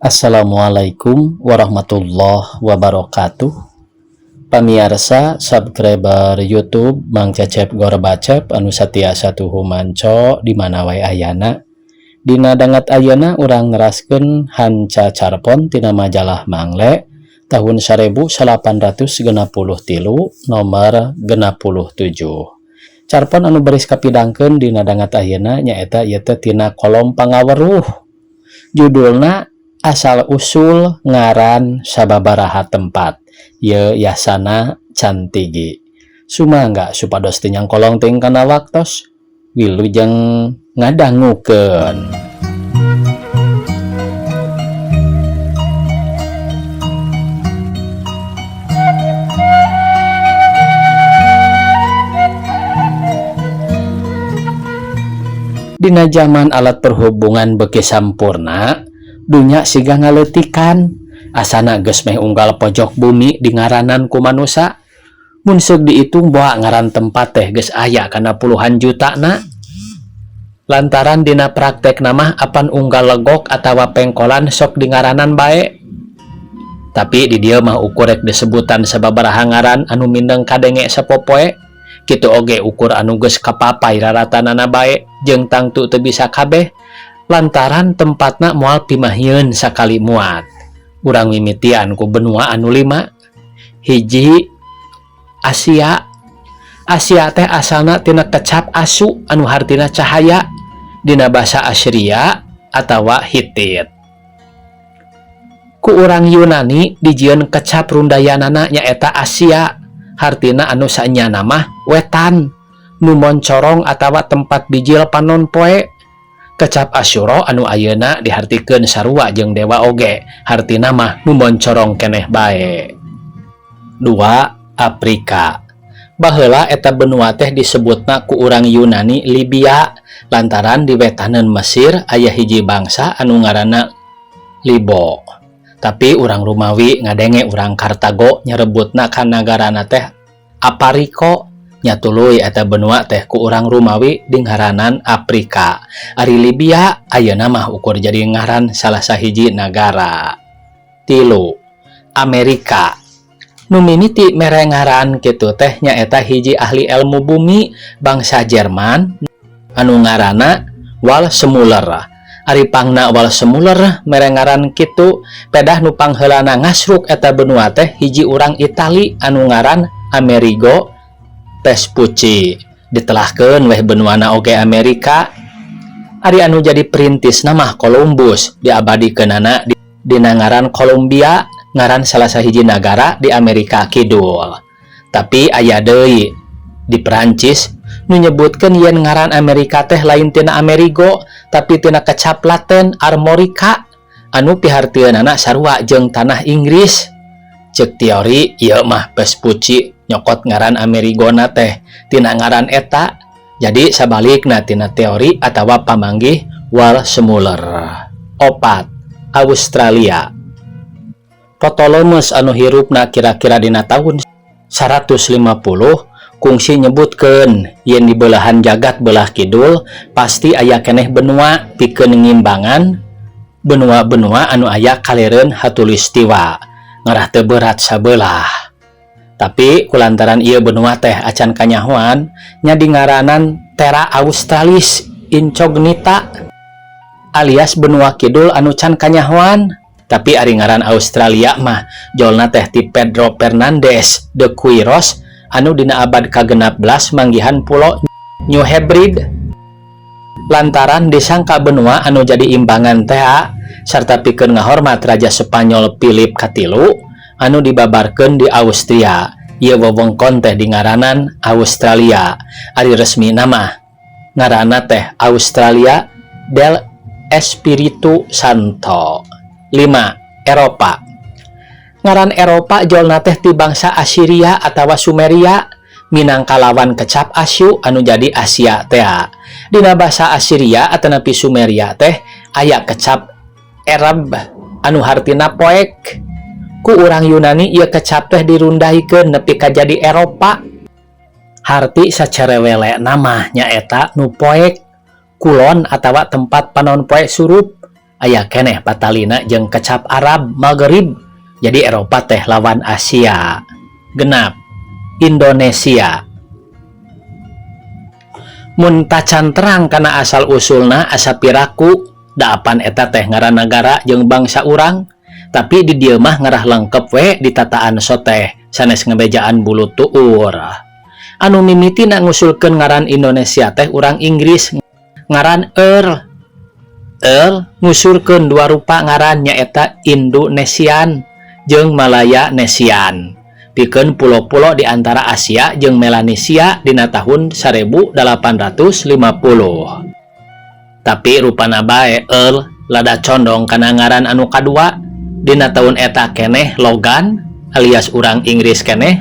Assalamualaikum warahmatullahi wabarakatuh. Pamiarsa subscriber YouTube Mang Cecep Gorbacep anu satia satuhu manco di mana wae ayana. Dina danget ayeuna urang neraskeun hanca carpon tina majalah Mangle tahun 1863 nomor 67. Carpon anu baris kapidangkeun dina danget ayeuna nyaeta ieu teh tina kolom pangaweruh. Judulna asal usul ngaran sababaraha tempat. Ye Yasana Cantigi. Sumangga supados teu nyangkolong teuing kana waktos. Wilujeng ngadangukeun. Dina zaman alat perhubungan beuki sampurna, dunya siga ngaleutikan. Asana geus meh unggal pojok bumi dingaranan ku manusa. Mun seuk diitung boa ngaran tempat teh geus aya kana puluhan juta na. Lantaran dina praktekna mah apan unggal legok atawa pengkolan sok dingaranan bae. Tapi di dieu mah ukur rek disebutan sababaraha ngaran anu mindeng kadenge sapopoe. Kitu oge ukur anu geus kapapay raratanana bae jeung tangtu teu bisa kabeh lantaran tempatna moal pimahieun sakali muat. Urang mimitian ku benua anu lima. Hiji, Asia. Asia teh asalna tina kecap asu anu hartina cahaya dina basa Assyria atawa Hitit. Ku urang Yunani dijieun kecap rundayanana nyaeta Asia, hartina anu saenyana mah wetan nu moncorong atawa tempat bijil panon poe. Kecap Asyura anu ayeuna dihartikeun sarua jeung dewa oge, hartina mah nu moncorong keneh bae. 2, Afrika. Baheula eta benua teh disebutna ku urang Yunani Libya lantaran di wetaneun Mesir aya hiji bangsa anu ngaranna Libo. Tapi urang Rumawi ngadenge urang Kartago nyarebutna ka nagarana teh Apariko, nya tuluy eta benua teh ku urang Rumawi dingaranan Afrika. Ari Libya ayeuna mah ukur jadi ngaran salah sahiji nagara. 3, Amerika. Nu mimiti mere ngaran kitu teh nyaeta hiji ahli ilmu bumi bangsa Jerman anu ngaranna Waldseemüller. Ari pangna Waldseemüller mere ngaran kitu pedah nu pangheulana ngasruk eta benua teh hiji urang Itali anu ngaran Amerigo Vespucci. Ditelahkeun weh benuana oge Amerika. Ari anu jadi perintis mah Columbus diabadikeunana dina ngaran Columbia, ngaran salah sahiji nagara di Amerika Kidul. Tapi aya deui di Perancis nu nyebutkeun yen ngaran Amerika teh lain tina Amerigo tapi tina kecap Latin Armorica anu pihartieunana sarua jeung tanah Inggris. Ceuk teori ieu mah Vespucci nyokot ngaran Amerigona teh tina ngaran eta. Jadi sabalikna tina teori atawa pamanggih Waldseemüller. 4, Australia. Ptolemeus anu hirupna kira-kira dina tahun 150 kungsi nyebutkeun yen di belahan jagat belah kidul pasti aya keneh benua pikeun ngimbangan benua-benua anu aya kalireun khatulistiwa ngarah teu berat sabelah. Tapi kulantaran ieu benua teh acan kanyahoan nya dingaranan Terra Australis Incognita alias benua kidul anu can kanyahoan. Tapi ari ngaran Australia mah jolna teh ti Pedro Fernandes de Quiros anu dina abad ka-16 manggihan pulo New Hybrid. Lantaran disangka benua anu jadi imbangan teh sarta pikeun ngahormat Raja Spanyol Philip katilu anu dibabarkeun di Austria. Ieu wewengkon teh dingaranan Australia. Ari resmi nama ngaranna teh Australia del Espiritu Santo. 5, Eropa. Ngaran Eropa jolna teh ti bangsa Assyria atawa Sumeria minangka lawan kecap Asyu anu jadi Asia teh. Dina basa Assyria atanapi Sumeria teh aya kecap Erab anu hartina poek. Ku urang Yunani ieu kecap teh dirundaikeun nepi ka jadi Eropa. Harti sacerewele nama nyaeta nu poek kulon atawa tempat panon poek surup Aya keneh patalina jeung kecap Arab Maghrib, jadi Eropa teh lawan Asia. 6, Indonesia. Mun tacan terang kana asal usulna, asa piraku da apan eta teh ngaran nagara jeung bangsa urang. Tapi di dieu mah ngarah lengkep we ditataan soteh, sanes ngebejaan bulu tuur. Anu mimitina ngusulkeun ngaran Indonesia teh urang Inggris ngaran Earl. Earl ngusulkeun dua rupa ngaran, nyaeta Indonesian jeung Malayanesian, pikeun pulo-pulo di antara Asia jeung Melanesia dina tahun 1850. Tapi rupana bae Earl lada condong kana ngaran anu kadua. Dina tahun eta keneh, Logan alias urang Inggris keneh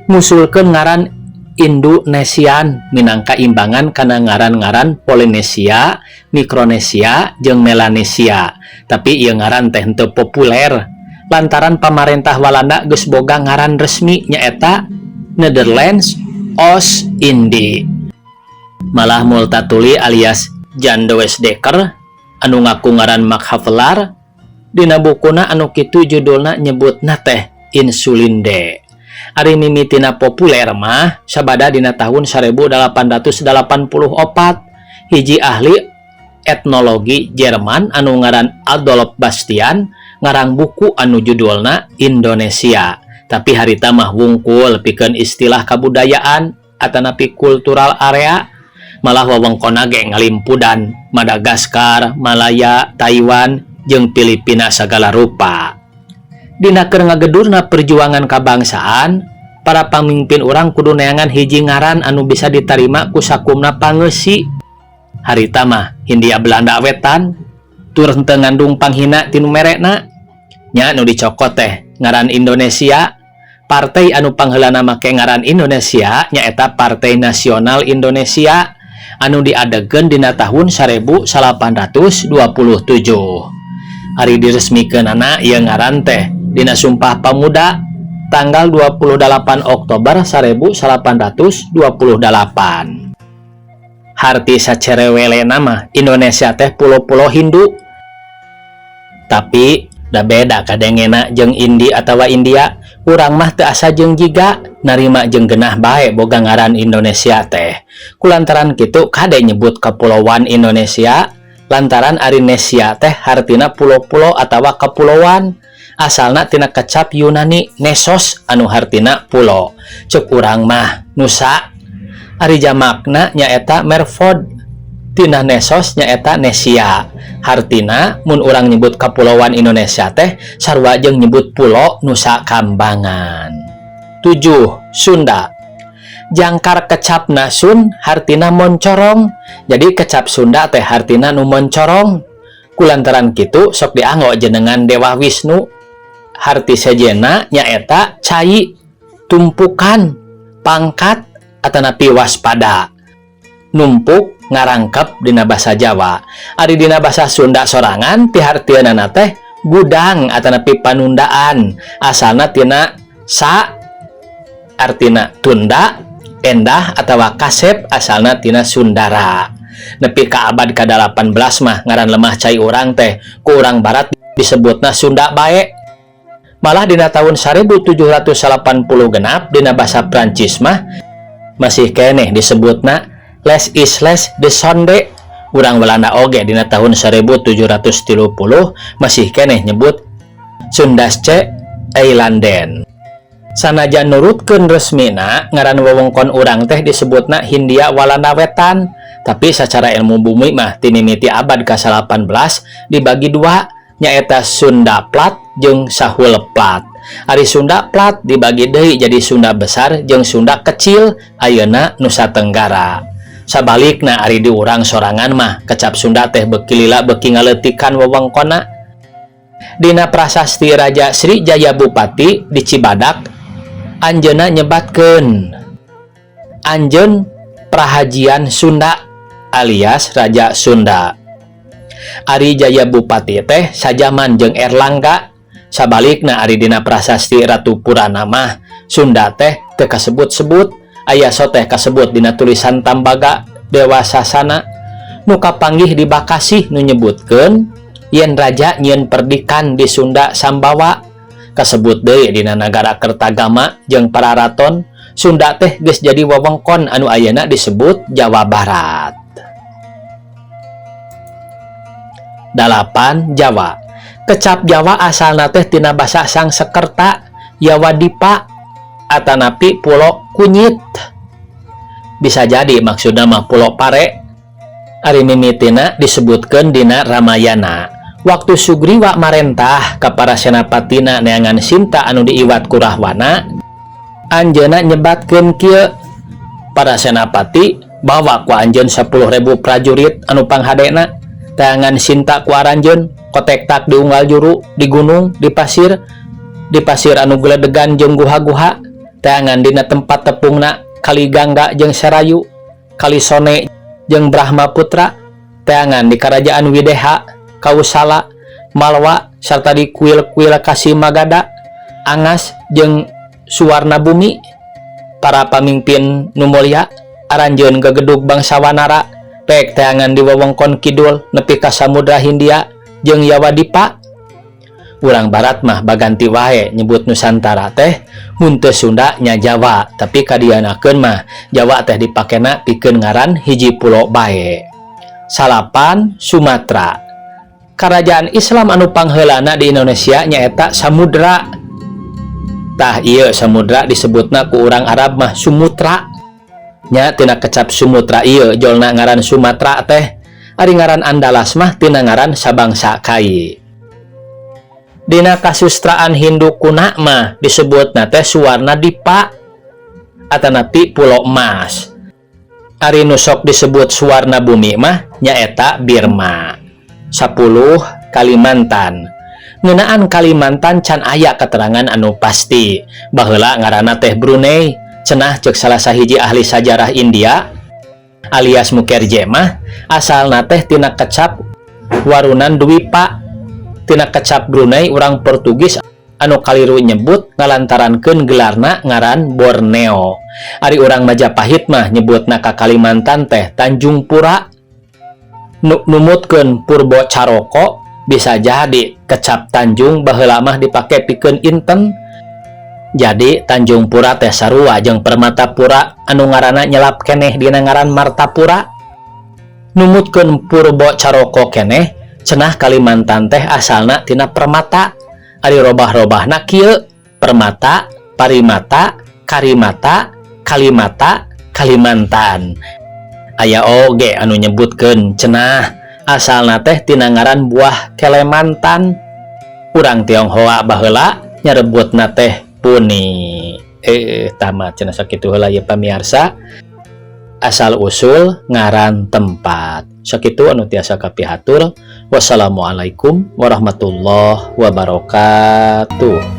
ngusulkeun ngaran Indonesian minangka imbangan kana ngaran-ngaran Polinesia, Mikronesia, jeung Melanesia. Tapi ieu ngaran teh henteu populer lantaran pamarentah Walanda geus boga ngaran resmi, nyaeta Netherlands Oost-Indie. Malah Multatuli alias Jan Does Dekker anu ngaku ngaran Max Havelaar, dina bukuna anu kitu judulna nyebutna teh Insulinde. Ari mimitina populer mah sabada dina tahun 1884, hiji ahli etnologi Jerman anu ngaran Adolf Bastian ngarang buku anu judulna Indonesia. Tapi harita mah wungkul pikeun istilah kabudayaan atanapi kultural area, malah wewengkonna ge ngalimpudan Madagaskar, Malaya, Taiwan, jeung Filipina sagala rupa. Dina keur ngagedurna perjuangan kabangsaan, para pamimpin urang kudu neangan hiji ngaran anu bisa ditarima ku sakumna pangeusi. Harita mah Hindia Belanda Wetan, tur henteu ngandung panghina tinu merekna nya. Nu dicokot teh ngaran Indonesia. Partai anu pangheulana make ngaran Indonesia nyaeta Partai Nasional Indonesia anu diadegkeun dina tahun 1827. Ari diresmikeunana ieu ngaran teh dina Sumpah Pamuda tanggal 28 Oktober 1828. Harti sacerewelena mah Indonesia teh pulo-pulo Hindu, tapi da beda kadengena jeung Indi atawa India. Urang mah teu asa jeung jiga narima jeung genah bae boga ngaran Indonesia teh. Kulantaran kitu kade nyebut kepulauan Indonesia, lantaran ari Nesia teh hartina pulo-pulo atawa kepulauan, asalna tina kecap Yunani nesos anu hartina pulo. Cek urang mah Nusa. Ari jamakna nyaeta meervoud tina nesos, nyaeta Nesia. Hartina mun urang nyebut kepulauan Indonesia teh sarua jeung nyebut pulo Nusa Kambangan. 7. Sunda. Jangkar kecapna Sun hartina moncorong, jadi kecap Sunda teh hartina nu moncorong. Kulantaran kitu sok dianggo jenengan Dewa Wisnu. Harti sejena nyaeta cai, tumpukan, pangkat atanapi waspada, numpuk, ngarangkep dina basa Jawa. Ari dina basa Sunda sorangan pihartieunana teh gudang atanapi panundaan, asalna tina sa artina tunda, endah atawa kasep, asalna tina Sundara. Nepi ka abad ke-18 mah ngaran lemah cai urang teh ku urang barat disebutna Sunda bae. Malah dina tahun 1786 dina basa Prancis mah masih keneh disebutna Les Isles de Sonde. Urang Belanda oge dina tahun 1730 masih keneh nyebut Sundasche Eilanden. Sanajan nurutkeun resmina ngaran wewengkon urang teh disebutna Hindia Walanda Wetan, tapi secara ilmu bumi mah ti mimiti abad ke-18 dibagi dua, nyaeta Sunda Plat jeung Sahul Plat. Ari Sunda Plat dibagi deui jadi Sunda Besar jeung Sunda Kecil, ayeuna Nusa Tenggara. Sabalikna, ari di urang sorangan mah kecap Sunda teh beuki lila beuki ngaleutikan wewengkonna. Dina prasasti Raja Sri Jaya Bupati di Cibadak, anjeunna nyebatkeun Anjeun Prahajian Sunda alias Raja Sunda. Ari Jaya Bupati teh sajaman jeung Erlangga. Sabalikna, ari dina prasasti Ratu Purana mah Sunda teh teu kasebut-sebut, aya soteh kasebut dina tulisan Tambaga Dewa Sasana. Nu kapanggih di Bakasih nu nyebutkeun yen raja nyieun perdikan di Sunda Sambawa. Kasebut deui dina nagara Kertagama jeung Pararaton Sunda teh geus jadi wewengkon anu ayeuna disebut Jawa Barat. 8. Jawa. Kecap Jawa asalna teh tina basa Sangsekerta Yawadipa atanapi Pulo Kunyit. Bisa jadi maksudna mah Pulo Pare. Ari mimitina disebutkeun dina Ramayana. Waktu Sugriwa marentah ka para senapatina neangan Sinta anu diiwat ku Rahwana, anjeunna nyebatkeun kieu, para senapati bawa ku anjeun 10.000 prajurit anu panghadena teangan Sinta ku aranjeun kotek tak di unggal juru, di gunung, di pasir, di pasir anu geledegan jeung guha-guha, teangan dina tempat tepungna Kali Gangga jeung Serayu, Kali Sone jeung Brahmaputra, teangan di kerajaan Wideha, Kausala, Malwa, serta di kuil-kuil Kasimagada, Angas jeung Suwarna Bumi. Para pamimpin nu mulya aranjeun gegedug bangsa Wanara pek teangan di wewengkon kidul nepi ka Samudra Hindia jeung Yawadipa. Urang barat mah baganti wae nyebut Nusantara teh mun teu Sunda nya Jawa, tapi kadianakeun mah Jawa teh dipakena pikeun ngaran hiji pulo bae. 9. Sumatera. Kerajaan Islam anu pangheulana di Indonesia nyaeta Samudra. Tah ieu Samudra disebutna ku urang Arab mah Sumutra. Nya tina kecap Sumutra ieu jolna ngaran Sumatera teh. Ari ngaran Andalas mah tina ngaran sabangsa kai. Dina kasustraan Hindu kuna mah disebutna teh Suwarna Dipa atanapi Pulo Emas. Ari nu sok disebut Suwarna Bumi mah nyaeta Birma. 10. Kalimantan. Ngeunaan Kalimantan can aya keterangan anu pasti. Baheula ngaranna teh Brunei, cenah ceuk salah sahiji ahli sajarah India alias Mukerje mah asalna teh tina kecap Warunan Dwipa. Tina kecap Brunei urang Portugis anu kaliru nyebut ngalantarankeun gelarna ngaran Borneo. Ari urang Majapahit mah nyebutna ka Kalimantan teh Tanjung Pura. Numutkeun Purbo Caroko bisa jadi kecap Tanjung baheula mah dipake pikeun inten. Jadi Tanjung Pura teh sarua jeung Permata Pura anu ngaranna nyelap keneh dina ngaran Martapura. Numutkeun Purbo Caroko keneh cenah Kalimantan teh asalna tina permata. Ari robah-robahna kieu: permata, parimata, karimata, kalimata, Kalimantan. Aya oge anu nyebutkeun cenah asalna teh tina ngaran buah Kelemantan. Urang Tionghoa baheula nyarebutna teh puni. Tamat cenah sakitu heula ieu pamiarsa. Asal usul ngaran tempat. Sakitu anu tiasa kapihatur. Wassalamualaikum warahmatullahi wabarakatuh.